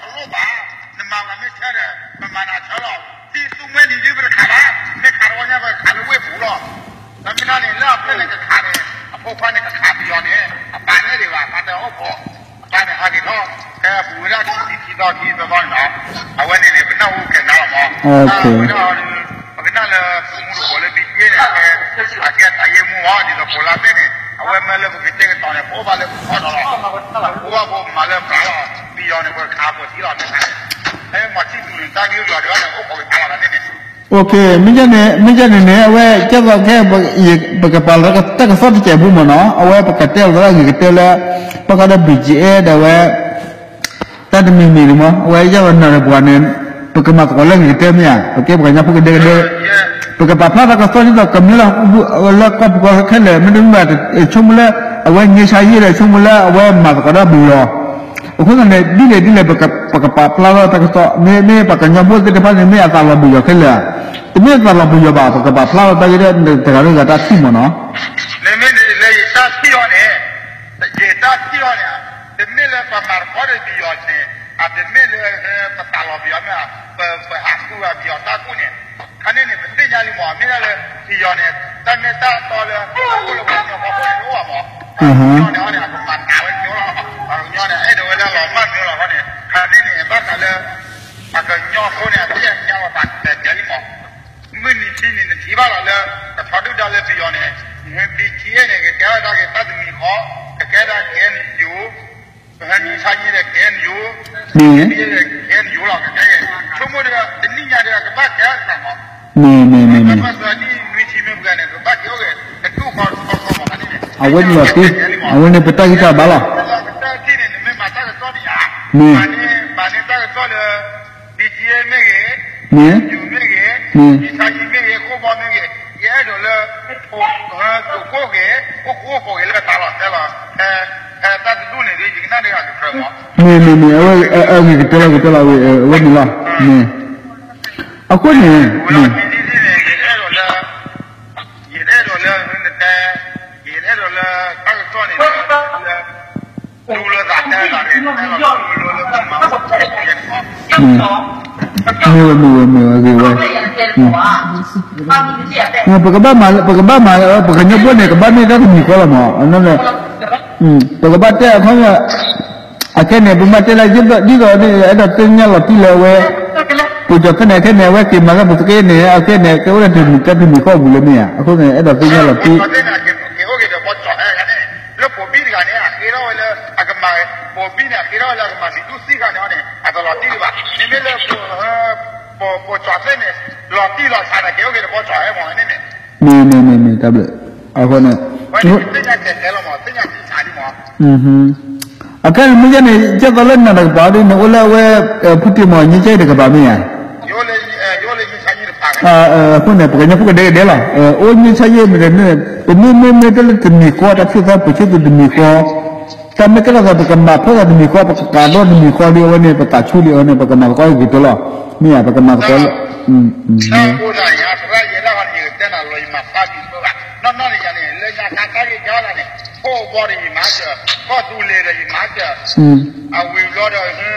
တလိၣ်ဘၣ်, နမၤဝဲမ့ၢ်ဆၢဒီး ပမၤနၤဆၢလီၤ. ထံသူမှဲနံၤဒ်ပတခးဘၣ်, မ့ၢ်ခးတဝီညါပခးလၢဝ့ၢ်ပူၤလီၤ. ဒီးမ့ၢ်ဒၣ်န့ၣ် လၢအဖျၢၣ်န့ၣ်ကခးန့ၣ် အဖိခွါန့ၣ်ကခးပယီၤန့ၣ် အပၢ်န့ၣ်ဒံးဘၣ် အပၢ်တဲအိၣ်ဖိ, အပၢ်န့ၣ်ဟးက့ၤထီၣ်, ဖဲအပူၤဝဲဒၣ်ခံဆံခံသီခံသီသီန့ၣ်လီၤ. အဝဲန့ၣ်န့ၣ် ပနၢ်ဟူကဲၤနၤလီၤမး. ဝဲဒၣ် ပကနၣ်လၢ သုးမူတကိးလၢ ဘံက့န့ၣ် အကဲတၢ်ယ့မူအီၤ ဒ်သိးဖိလါသ့ၣ်န့ၣ် အဝဲမၢလၢပကတဲာ်ကတီၤန့ၣ် ပအိၣ်ဘၣ်လၢပခီၣ်ဒီးလီၤ. ပအိၣ်ဘၣ်ပမၤလၢပှၤလီၤ. ပယီၤန့ၣ် ပကခးပှၤထံလီၤန့ၣ်, အဲ မၤထံၣ်သူၣ်န့ၣ် တၢ်ဂ့ၢ်ကျိၤဒီး အိၣ်ခိးကခးလီၤန့ၣ်န့ၣ် မ့ၢ်န့ၣ် မ့ၢ်န့ၣ်န့ၣ် အဝဲကဲသိးခဲ ပကပာ်လီၤတၢ်ကစီၣ်တစဲးဖိမ့ၢ်နီၤ အဝဲပကတဲလီၤသရၣ်ဂ့ၤကတၢၢ်လၢ ဘၣ်ဃးဒီး ဘံက့ ဒီးဝဲ တၢ်တမံၤမံၤန့ၣ်မ့ၢ် အဝဲယဲၢ်ဝဲနၢ်ရပှၤန့ၣ် ပကမၤသကိးလၢဂ့ၤကတၢၢ်မ့ၢ်ဧါ, ပကဲပှၤကညီဖိကဒဲကဒဲ, ပကပာ်ဖျါထီၣ်ကစီၣ်ဒ်သိးကမျၢၢ်လၢ လၢကီၢ်ပူၤကီၢ်ချၢခဲလၢာ် မ့တမ့ၢ်ဘၣ် ဆိကမိၣ်လၢ အဝဲငြိမ်းချမ်းရေးဒီး ဆိကမိၣ်လၢအဝဲမၤသကိးဒီးပယီၤ, အဃိသတးန့ၣ် ဒ်လဲၣ်ဒ်လဲၣ် ပကပာ်ဖျါထီၣ်တၢ်ကစီၣ် မ့မ့ၢ်ပှၤကညီဖိသ့ၣ်တဖၣ်န့ၣ် မ့ၢ်အသးလီၤပယီၤခဲလၢာ်ဧါ, တမ့ၢ်အသးလီၤပယီၤဘၣ် ပကပာ်ဖျါထီၣ်တၢ်ဂ့ၢ်တဂၤဒီးတဂၤတၢ်ထံၣ်မ့ၢ်နီၤ မ့မ့ၢ်လၢယတၢ်ထံၣ်အီၤန့ၣ်, ယတၢ်ထံၣ်အီၤန့ၣ်, တမ့ၢ်လၢပမၤသကိးဒီးပယီၤန့ၣ်, အတမ့ၢ်လၢပသးလီၤပယီၤမ့ၢ်, ပဟးဃုဂၤပယီၤတၢ်ကူၣ်န့ၣ်, ခါန့ၣ်န့ၣ် ပသ့ၣ်ညါလံမ့ၢ်, မ့ၢ်ဒၣ်လၢပယီၤန့ၣ် တၢ်မ့ၢ်တၢ်တီလၢ ပအိၣ်လၢပှၤကညီဖီခိၣ်န့ၣ်တအိၣ်ဘၣ်မ့ၢ်, ပှၤကညီန့ၣ်အီၤန့ၣ် အကမၤနးဝဲန့ၣ်လီၤ, ပှၤကညီန့ၣ် အဲၣ်ဒိးဝဲလၢအလီၤမၢ်မ့ၢ်လီၤဃီန့ၣ်, ခါန့ၣ်န့ၣ် ဘၣ်ဃးလၢ ပှၤကညီဖိန့ၣ် အသ့ၣ်ညါလီၤသးတဲာ်တဲာ်လံမ့ၢ် မုၢ်နံၤထံန့ၣ် နထံၣ်ဘၣ်လီၤလၢ ကထီဒုၣ်ဒါလၢပယီၤန့ၣ်, ဘံက့န့ၣ် ကကဲဝဲဒၣ်က့ၤတၢ်တမံၤဃီ, ကကဲဒၣ် KNU, ကဟဲနံၣ်ဆါယ့ၣ်ဒီး KNU, မ့ၢ် KNU လီၤ ကကဲ, ဆိကမိၣ်ဒီး တနံၣ်ညါဒီး ကဘၣ်ကဲတၢ်မး, မ့ၢ် မ့ၢ် မ့ၢ် မ့ၢ် ဘၣ်ဆၢဒ်နွံဆံမ့ၢ်ပှဲၤန့ၣ် ကဘၣ်က့ၤအိၣ်ဂ့ၤ တဒူၣ်ဃီတခီဃီမး ခါန့ၣ်န့ၣ်, အဝဲန့ၣ်လီၤတံၢ်, အဝဲန့ၣ်ပတၢ်ဂံၢ်တၢ်ဘါလီၤ, ပတၢ်ထံၣ်န့ၣ် နမ့ၢ်မၤတၢ်ကစီၣ်န့ၣ်ဧါ, မ့ၢ် မၤန့ၢ်တၢ်ကစီၣ်လၢ ဘံက့မ့ၢ်ဂ့ၤ, မ့ၢ် ယူၤမ့ၢ်ဂ့ၤ, မ့ၢ် ယံဆါယံၤမ့ၢ်ဂ့ၤ, ဃိဘီမ့ၢ်ဂ့ၤ, ယအဲၣ်ဒိးလၢ ဖိ သုးခိၣ်ဂ့ၤ, အိၣ်ဃူအိၣ်ဖိးဂ့ၤလၢတၢ်လီၤတဲာ်လီၤ, ဖဲ ဖဲတၢ်တဒူၣ်န့ၣ်ဒီး ယကနၣ်ဒၣ်ဂၤကကြၢးမး, မ့ၢ် မ့ၢ် မ့ၢ် အဝဲ အဂ့ၤကတၢၢ်လီၤ ကတၢၢ်လီၤ အဝဲန့ၣ်လီၤ, မ့ၢ် အဃိန့ၣ် မ့ၢ် ယအဲၣ်ဒိးလၢ ယအဲၣ်ဒိးလၢ နတဲ ယအဲၣ်ဒိးလၢ တၢ်ကစီၣ်န့ၣ် လၢ မ့ၢ်ဝဲ မ့ၢ်ဝဲ မ့ၢ်ဝဲ ဂ့ၤဝဲ, ပကဘၣ်မၤ ပကဘၣ်မၤ ပှၤကညီဖိန့ၣ် ကဘၣ်မ့ၢ်တၢ်တမံၤဃီလီၤမး, ပကဘၣ်တဲအခီ အခဲန့ၣ် ပမ့ၢ်တဲလၢ ဒ်သိး အဲၣ်ဒိးသ့ၣ်ညါလီၤတံၢ်လၢအဝဲ ပကၠီၤသ့ၣ်န့ၣ် ခဲန့ၣ် အဝဲက့ၤမၤလၢပသက့န့ၣ် အခဲန့ၣ် ကအိၣ်ဒီးတၢ်တမံၤဃီပူၤလၢမ့ၢ်ဧါ, အဃိန့ၣ် အဲၣ်ဒိးသ့ၣ်ညါလီၤတံၢ် လၢပိာ်ဘံၣ်တဂၤန့ၣ် အဃ့ထီၣ်ဝဲလၢအကမၤ ပိာ်ဘံၣ်န့ၣ် အဃ့ထီၣ်ဝဲလၢအကမၤလံာ်တူၢ်သံဂၤန့ၣ်န့ၣ် အတလီၤတံၢ်ဒံးဘၣ်. မ့မ့ၢ်လၢ ပိာ်ကၠီၤသ့ၣ်န့ၣ် လီၤတံၢ်လီၤဆဲးန့ၣ် က့ၤအိၣ်က့ၤတဘီကၠီၤဟဲမးန့ၣ်န့ၣ် မ့ၢ်မ့ၢ်မ့ၢ်မ့ၢ် တၢ်ဘျုး အဃိန့ၣ် သ့ၣ်ညါတဲတဲလီၤမး သ့ၣ်ညါသံဆးလံမး အခဲန့ၣ်မ့ၢ်ယဲန့ၣ် ကဲသိးလၢနၤတကပၤဒီး နအိၣ်လၢအဝဲ ဖုတံၢ်မး ငြိမ်းချမ်းရေးတကပၤမ့ၢ်ဧါ. အဃိန့ၣ် ပှၤကညီဖိကဒဲကဒဲလီၤ. အိၣ် ငြိမ်းချမ်းရေး မ့ၢ် ပမ့ၢ်မ့ၢ်မ့ၢ်တဲလၢတမံၤဃီ တၢ်သူၣ်သးပှ့ၤဆူၣ်သူးတမံၤဃီ တၢ်မ့ၢ်ကဲထီၣ်သး ပကမၤဖှိၣ်သးတမံၤဃီ ပကကးဒီးတမံၤဃီဒီး အဝဲန့ၣ် ပသးဆူလံ အဝဲန့ၣ် ပကမၤသကိးဂ့ၤကတၢၢ်လီၤ. မ့ၢ်ဧါ ပကမၤသကိးလၢ တၢ်ကိးတၢ်ယၤ သရၣ်ယဲဒၣ်ဃီန့ၣ် ယကတဲနၤလီၤ ယမၤဖျါမံၤသၢဘၣ် နီၢ်နီၢ်န့ၣ်ယၤန့ၣ် လၢညါခါတၢ်ဂ့ၢ်ကီလၢ်န့ၣ် ခိၣ်ဘီဒီးယမၤစၢၤ ကီၢ်သူလ့ၤဒီးယမၤစၢၤ အဝံၤဘျီဒီး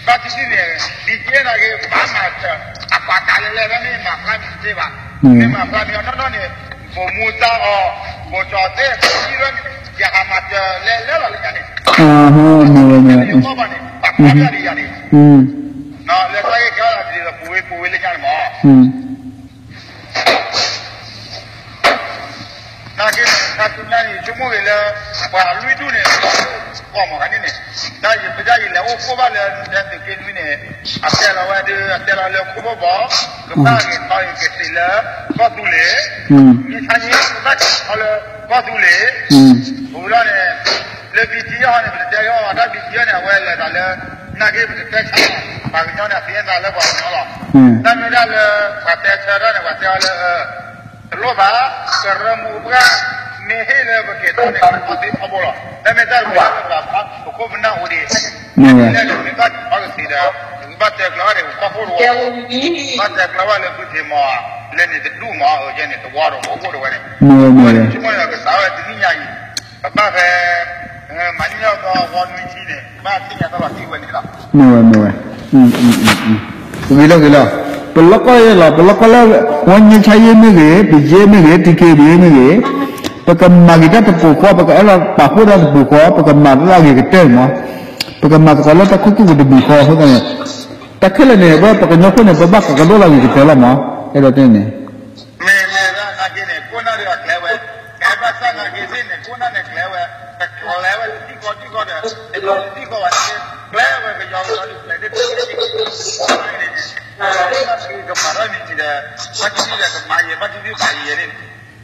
ဘၣ်တံၢ်တံၢ်န့ၣ် ဒ်ကဲနာ်က့ ဘၣ်မၤစၢၤ အပှၤတၢ်လဲၤလဲၤ ဘၣ်မ့ၢ်မၤဖျါမံၤတသ့ဘၣ် မ့ၢ်မၤဖျါမံၤအီၤနီၢ်နီၢ်န့ၣ် ပိာ်မူတၢ်အီၤ ပိာ်ကၠီၤသ့ၣ် ပှၤအံၤလၢန့ၣ် ယဟးမၤစၢၤလဲၤလဲၤလီၤလၢညါန့ၣ် မ့ၢ်ဝဲမ့ၢ်ဝဲ ယကီၢ်ဘၣ်န့ၣ် ပှၤဖျါဖျါလံယၤန့ၣ် လၢတၢ်ဂ့ၢ်ကီလၢ်န့ၣ်ဒီး ပူၤဝဲပူၤဝဲလၢညါန့ၣ်မး နာ်က့ တၢ်သ့ၣ်ညါန့ၣ် ဆိကမိၣ်ဂ့ၤလၢ ပှၤလွံၢ်ဒူၣ်န့ၣ် ကီၢ်မးခါန့ၣ်န့ၣ် တၢ်ယပဒၣ်ယလဲၤအိၣ်ဃိဘၣ်လၢ ဒဲသုးက့နွံန့ၣ် အတဲလီၤဝဲဒၣ် အတဲလီၤလၢခိၣ်ဘီဘီ ကဘၣ်ဂ့ၤထီၣ်က့ၤကသ့လၢ ကီၢ်သူလ့ၤ မ့ၢ်ခါန့ၣ် ကဘၣ်က့ၤထီၣ်လၢ ကီၢ်သူလ့ၤ ပူၤလီၤန့ၣ် လၢ ဘံၣ်ထံၣ်အီၤန့ၣ် ပတတဲအီၤ တၢ် ဘံၣ်ထံၣ်အီၤန့ၣ် အဝဲလဲၤတၢ်လၢ နာ်က့ပတတဲဆါ ပှၤကညီန့ၣ် အသ့ၣ်ညါလၢပှၤကညီလီၤ. တၢ်မ့ၢ်ဒၣ်လၢ ပှၤတဲဆၢထၢၣ်န့ၣ် ပှၤတဲအီၤလၢ တလိၣ်ဘၣ် ကရၢမိၢ်ပှၢ် မ့ၢ်ဟ့ၣ်လၢပက့ၤထီၣ်န့ၣ် ပှၤသ့ထီဘိလီၤ. တၢ်မ့ၢ်တၢ်လၢပှၤ ပခိၣ်ပနၢ်အိၣ်ဒံး မ့ၢ်ဝဲ လဲၣ်လၢပဘၣ်က့ၤထီၣ်ကသ့ဒီး ပကဘၣ်တဲကျၢၤဘၣ်န့ၣ် ပကီၢ်ခိၣ်တဝီ ဘၣ်တဲကျၢၤဘၣ်လၢ ဘုထံမီၤ လဲန့ၣ်တဒူၣ်မီၤ အကဲန့ၣ် တဝီဒီး ပအိၣ်တဝဲန့ၣ် မ့ၢ်ဝဲ မ့ၢ်ဝဲ ဆိကမိၣ်န့ၣ် ကစးဝဲတနံၣ်ညါအံၤ ပဘၣ်ဖဲ မၤန့ၢ်အီၤသီဂီၤနွံဆံန့ၣ် ဘၣ်သ့ၣ်ညါတၢ်လီၤတံၢ်ဝဲန့ၣ်လီၤ. မ့ၢ်ဝဲ မ့ၢ်ဝဲ, ဂ့ၤလီၤ ဂ့ၤလီၤ, ပလီၢ်ကီၢ်ယဲလီၤ ပလီၢ်ကီၢ်လၢ ဝဲငြိမ်းချမ်းရေး မ့ၢ်ဂ့ၤ BGF မ့ၢ်ဂ့ၤ DKBA မ့ၢ်ဂ့ၤ, ပကမၤဂ့ၤတၢ်တပူၤဃီ ပကအဲၣ်လီၤပာ်ဖှိၣ်တၢ်တပူၤဃီ ပကမၤတၢ်အဂ့ၤကတၢၢ်မး, ပကမၤသကိးလၢတၢ်ခိၣ်သူၣ်ပူၤတပူၤဃီအဃိသတးန့ၣ်, တၢ်ခဲလၢာ်န့ၣ် ဝဲပကညီဖိန့ၣ် ပဘၣ်ကကဒိၣ်လီၤဂ့ၤကတၢၢ်လီၤမး, အဲၣ်ဒိးတဲန့ၣ် မ့ၢ်မ့ၢ်လၢနာ်က့န့ၣ် ခိၣ်နၢ်ဒီးအကျဲဝဲ, ကဲဘၣ်ဆၣ်နာ်က့သ့ၣ်န့ၣ် ခိၣ်နၢ်န့ၣ်ကျဲဝဲ, ကကျဲဝဲတထံၣ်ဃီတထံၣ်ဃီဒီး တထံၣ်ဃီဘၣ်န့ၣ် ကျဲဝဲကယီကယီဒီးကျဲသ့ၣ်တထံၣ်န့ၣ်, ကမၤထီၣ်န့ၣ်ဒီး ဘၣ်တထံၣ်ဒီးကမၤယဲ ဘၣ်တထံၣ်ဘၣ်ယဲန့ၣ်,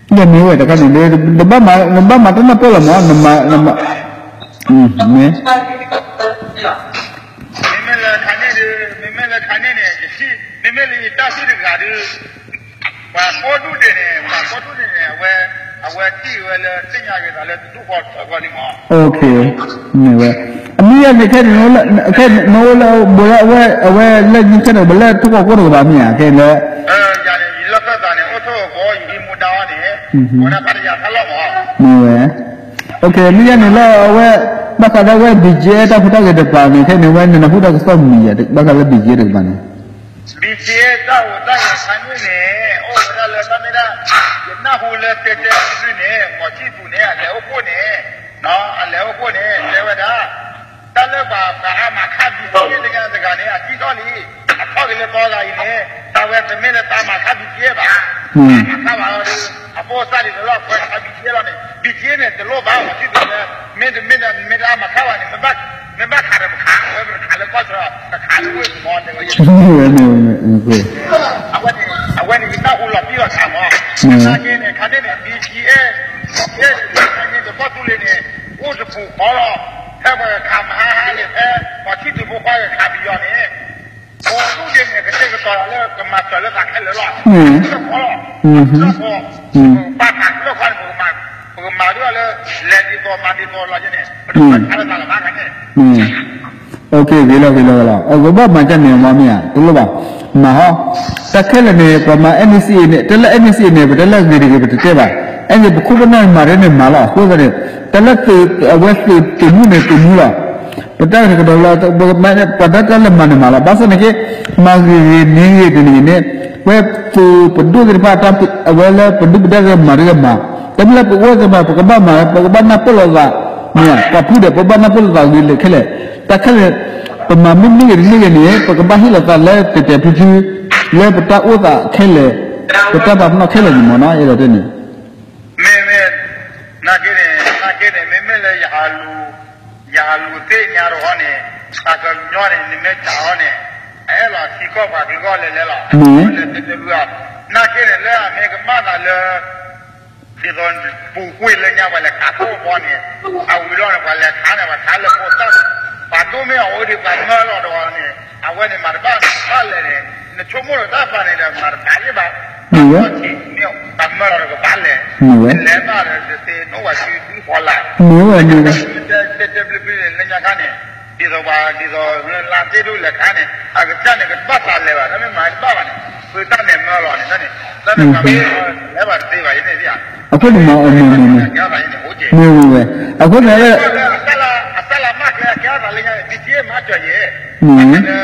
ယမ့ၢ်ဝဲတခါန့ၣ် နဘၣ်မၤတၢ်နၢ်ပၢၢ်လီၤမး, နမၤ, မ့ၢ် မ့မ့ၢ်လၢခါန့ၣ်ဒီး မ့မ့ၢ်လၢခါန့ၣ်န့ၣ် ယထံၣ် မ့မ့ၢ်လၢယတၢ်ထံၣ်တဂၤဒီး ပှၤကိးဒူၣ်ဒဲးန့ၣ် ပှၤကိးဒူၣ်ဒဲးန့ၣ် အဝဲ အဝဲထံၣ်ဝဲလၢသ့ၣ်ညါက့ၤသးလၢတဒူၣ်ဃီထၢဃီန့ၣ်မး, မ့ၢ်ဝဲ, အမ့ၢ်ယၤန့ၣ် ခဲန့ၣ် ခဲနအိၣ်လၢဘိလၢအဝဲ အဝဲလၢနံၣ်ခဲန့ၣ် ဘိလၢထိၣ်ဃီခိၣ်တကပၤမ့ၢ်ဧါ ခဲလၢ ယၤန့ၣ် ယလီၢ်ခၢၣ်သးန့ၣ် အိၣ်ထိၣ်ဃီယဟံးမူဒါအီၤန့ၣ် ဝဲဒၣ်ဖးတယၤဖးလီၢ်မး, မ့ၢ်ဝဲ မ့ၢ်ယၤန့ၣ်လၢအဝဲ ဘၣ်ဃးလၢအဝဲ BGF တၢ်ဖိတၢ်ဂ့ၤတကပၤန့ၣ် ခဲန့ၣ် ဝဲနနၢ်ဟူတၢ်ကစီၣ်မံၤယၤ ဘၣ်ဃးလၢ BGF တကပၤန့ၣ်, BGF တၢ်အိၣ်တၢ်ဂ့ၤခါန့ၣ်န့ၣ် အိၣ်ဝဲဒၣ်လၢတၢ်မ့ၢ်ဒၣ် ယနၢ်ဟူလၢတဲတဲဖုန့ၣ် မီၤဆံၣ်သူးန့ၣ် အလဲၤအိၣ်ဖှိၣ်န့ၣ်, အလဲၤအိၣ်ဖှိၣ်န့ၣ် တဲဝဲဒၣ် တၢ်လၢပှၤ ပှၤအါမးခါ BGF လၢညါတဂၤန့ၣ် အစံၣ်ထီၣ်လံ, အထီၣ်က့ၤလၢသီဂၤအံၤန့ၣ် တၢ်ဝဲတမ့ၢ်လၢတၢ်မၤခါ BGF ဘၣ်, မၤခါဘၣ်လီၤဒီး အဖိအသၣ်ဒ်သိးလၢအခွဲးခါ BGF လီၤန့ၣ် BGF န့ၣ် တလိၣ်ဘၣ် မီၤဆံၣ်သူးလၢ မ့တမ့ၢ်ဒီး မ့ၢ်တၢ်မၤခါဘၣ်န့ၣ် မ့ၢ်ဘၣ်ခးဒီးပခး အဝဲပတခးလၢကီၢ်ဆၢ တခးလၢဝ့ၢ်မီၤတဲဝဲ, အဝဲန့ၣ် အဝဲန့ၣ် ယတၢ်ဟူလီၤတံၢ်လီၤဆဲးမး, နာ်က့န့ၣ် ခါန့ၣ်န့ၣ် BGF န့ၣ် တဘီၣ်သူလ့ၤန့ၣ် အိၣ်တပူၤဃီလီၤ, ဖဲပှၤကခးမဟါဟါန့ၣ် ဖဲပှၤထံၣ်တုၤဖိခွါကခးပယီၤန့ၣ် ပှၤဒူၣ်ဒ့န့ၣ် ကတဲာ်ကတီၤလၢကမၤစၢၤလၢသးခဲလၢာ်လီၤ, တဘီၣ်ဃီလီၤ, ပှၤပာ်ခးလၢခီန့ၣ် ပကမၤဒ်အီၤလၢ လဲၤဒ်သိးမၤဒ်သိးလီၤယဲန့ၣ် ပတပာ်ခးလၢသးလီၤဘၣ်န့ၣ် ဂ့ၤလီၤဂ့ၤလီၤလီၤ အကဘၣ်မၤကန့ၣ်မ့ၢ်မ့ၢ်ဧါ တလိၣ်ဘၣ်, မၤဟီ, တၢ်ခဲလၢာ်န့ၣ် ပှၤမၤ NCA န့ၣ် တၢ်လၢ NCA န့ၣ် ပတၢ်လၢအဂ့ၤတဂ့ၤ ပတတဲဘၣ်, အဲန့ၣ် ပခိၣ်ပနၢ်မၤရဲန့ၣ်မၤလီၤ အဃိသတးန့ၣ် တၢ်လၢသုး အဝဲသုးမုၢ်န့ၣ်သုးမုၢ်လီၤ, ပတၢ်ကတိၤလၢ ပှၤတၢ်တၢ်လၢမၤန့ၣ်မၤလီၤ ဘၣ်ဆၣ်န့ၣ်က့ မၤဂ့ၤဂ့ၤန့ၢ်ဂ့ၤတနံၤန့ၣ် ဝဲသုးပဒိၣ်သ့ၣ်တဖၣ် အဝဲလၢပဒုၣ်ပဒါသ့ၣ်မၤတဂ့ၤမၤ, တမ့ၢ်လၢပအိၣ်သ့ၣ်မၤ ပကဘၣ်မၤ ပကဘၣ်နၢ်ပၢၢ်လိာ်သး, မ့ၢ်ပှၤဖုဒီး ပဘၣ်နၢ်ပၢၢ်လိာ်သးဂ့ၤလၢာ်ခဲလၢာ်, တၢ်ခဲလၢာ် ပမၤမ့ၢ်န့ၢ်ဂ့ၤတန့ၢ်ဂ့ၤန့ၣ် ပကဘၣ်ဟ့ၣ်လီၤသးလၢတဲာ်တဲာ်ဖျုဖျု လၢပတၢ်အိၣ်သးခဲလၢာ်, ပတၢ်ပာ်ပနီၣ်ခဲလၢာ်န့ၣ်မ့ၢ်နီၤ အဲၣ်ဒိးတဲန့ၣ် မ့မ့ၢ် နာ်က့န့ၣ် နာ်က့န့ၣ် မ့မ့ၢ်လၢယဟးလူၤ ယဟးလူၤသ့ၣ်ညါတခီန့ၣ် ပှၤကညီန့ၣ် နမ့ၢ်စံးအီၤန့ၣ် အအဲၣ်လီၤထံကီၢ်ပှၤကလုာ်ဂီၢ်လဲၤလဲၤလီၤ, လဲၤတဲတဲဖုအီၤ, နာ်က့န့ၣ် လၢအမ့ၢ်ကမၣ်သးလၢ ဒ်သိးပူၤကွံာ်လၢညါပှၤလဲၤခးခိၣ်ဘီန့ၣ် အဝံၤလီၤန့ၣ် ပှၤလဲၤခးန့ၣ် ပှၤခးလၢဖိသၣ်န့ၣ် ပှၤဒိၣ်မ့ၢ်အီၤအိၣ်ဒီးပှၤမၢလီၤဒီးန့ၣ် အဝဲန့ၣ်မၤတဘၣ်ဘၣ်လဲၣ်န့ၣ် နဆိကမိၣ်လီၤတၢ်ပာ်န့ၣ်ဒီးမၤတဘၣ်ယ့ၢ်ဘၣ်, မ့ၢ်ဝဲ ပှၤမၢလီၤဒီးကဘၣ်လဲၤ, လဲၤဘၣ်ဒီးတသ့နိၣ်ဝဲစုဒူဃီလာ်, မ့ၢ်ဝဲမ့ၢ်ဝဲ, တဲတဲဘျုးဘျုးန့ၣ် လၢညါခါန့ၣ် ဒ်သိးပှၤ ဒ်သိးလါသ့ၣ်ဒိၣ်လဲၤခါန့ၣ် အကစၢ်န့ၣ် ကတဘၣ်သးလဲၤဘၣ် တၢ်မ့ၢ်မၤတဘၣ်ဘၣ်န့ၣ် ဖုတၢ်န့ၣ်မၢလီၤန့ၣ် တၢ်န့ၣ် တၢ်န့ၣ်ပှၤမ့ၢ် လဲၤဘၣ်တသ့ဘၣ်ယန့ၣ်ဧါ, အဃိန့ၣ်မ့ၢ် မ့ၢ်ဝဲ အဃိန့ၣ် အတၢ်လၢမၤကျဲကဲအသးလၢညါ BGF မၤစၢၤယဲၢ်,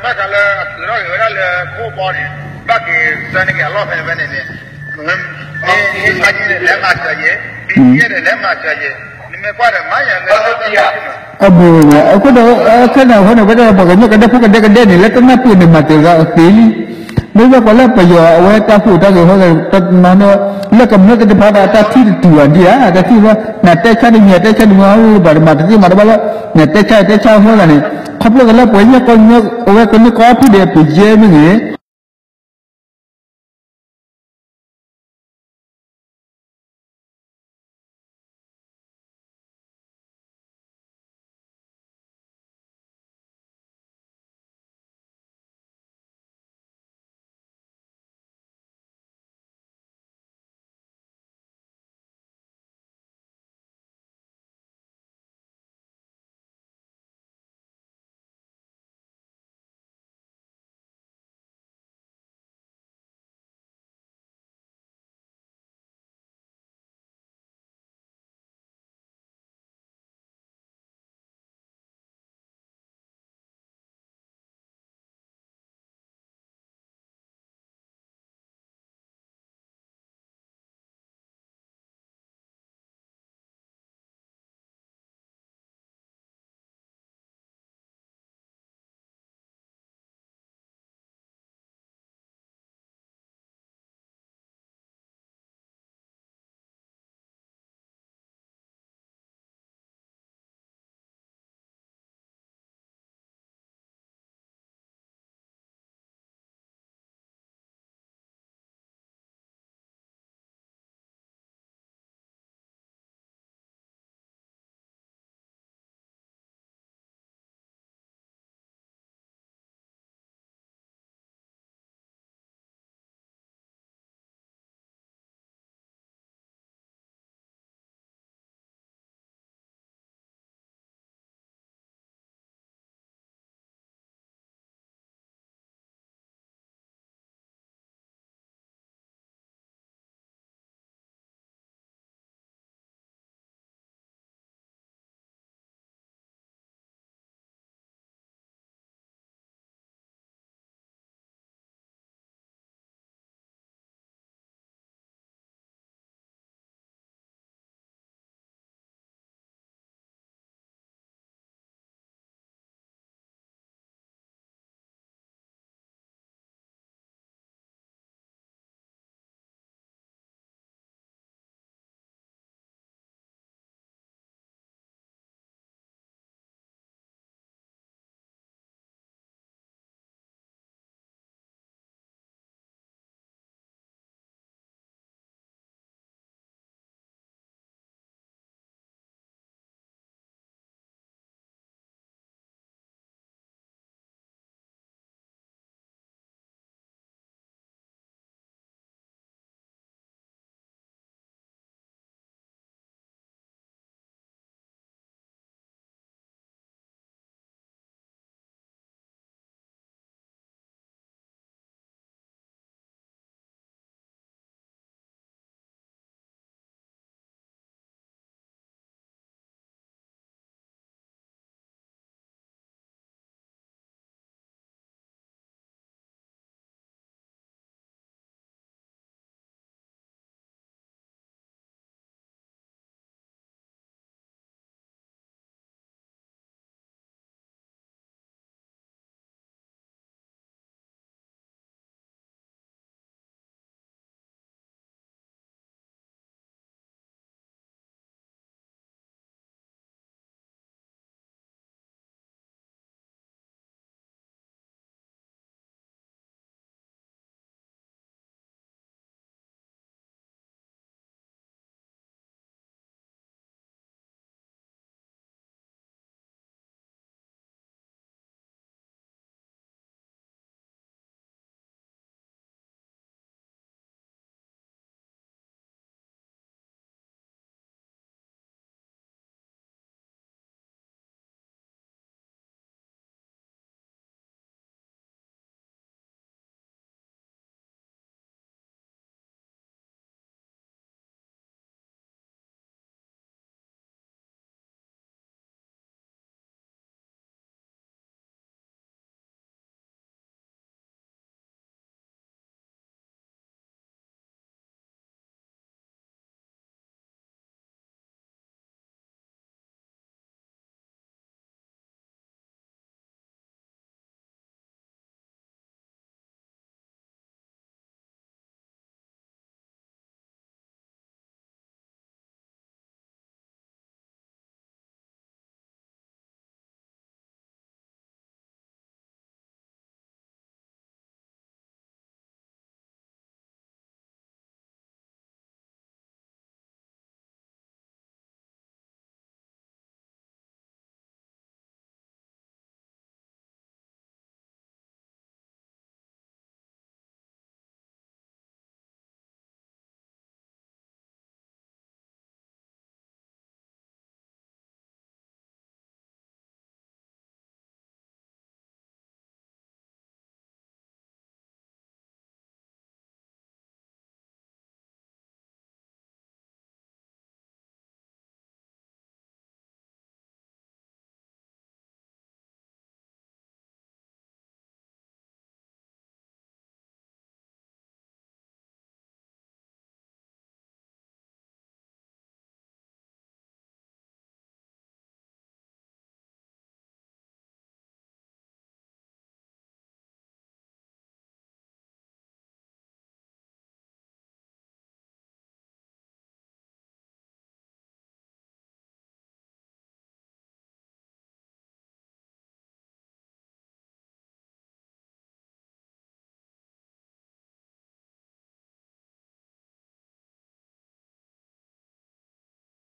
ဘၣ်ဃးလၢအထုးထီၣ်က့ၤဝဲဒၣ်လၢခိၣ်ဘီန့ၣ် ဘၣ်က့ၤဆၢန့ၢ်က့ၤအလီၢ်ဖဲန့ၣ်ဖဲန့ၣ်န့ၣ် မ့ၢ် မ့ၢ် မ့ၢ် လဲၤမၤစၢၤယဲၢ်, ဘံၣ်ယဲၢ်ဒီး လဲၤမၤစၢၤယဲၢ်, နမ့ၢ်ကွၢ်ဒီး မၤယၤလၢ အဘူးဝဲ အဃိဒီး ခဲန့ၣ်အဃိန့ၣ် ဝဲဒၣ်ပှၤကညီကဒဲဖိကဒဲကဒဲန့ၣ် လၢတနၢ်ပၢၢ်န့ၣ် မၤတ့ၢ်သးအသ့လံ, မ့ၢ်ဘၣ်ပှၤလၢပယီၤအဝဲတၢ်ဟူးတၢ်ဂဲၤအဃိသတးန့ၣ် လၢကမျၢၢ်သ့ၣ်တဖၣ်ဒီး တၢ်ထံၣ်တတုၤဘၣ်ဒံးဧါ, တၢ်ထံၣ်ဝဲ နတဲဆါတမံၤ တဲဆါတမံၤ ဘၣ်မၤတသ့မၤတဘၣ်လၢ နတဲဆါတဲဆါအဃိသတးန့ၣ် ခီဖျိသးလၢပှၤကညီကီၢ် အဝဲကမျၢၢ်ကီၢ်ဖုဒဲး ပယဲၢ်မ့ၢ်ဂ့ၤ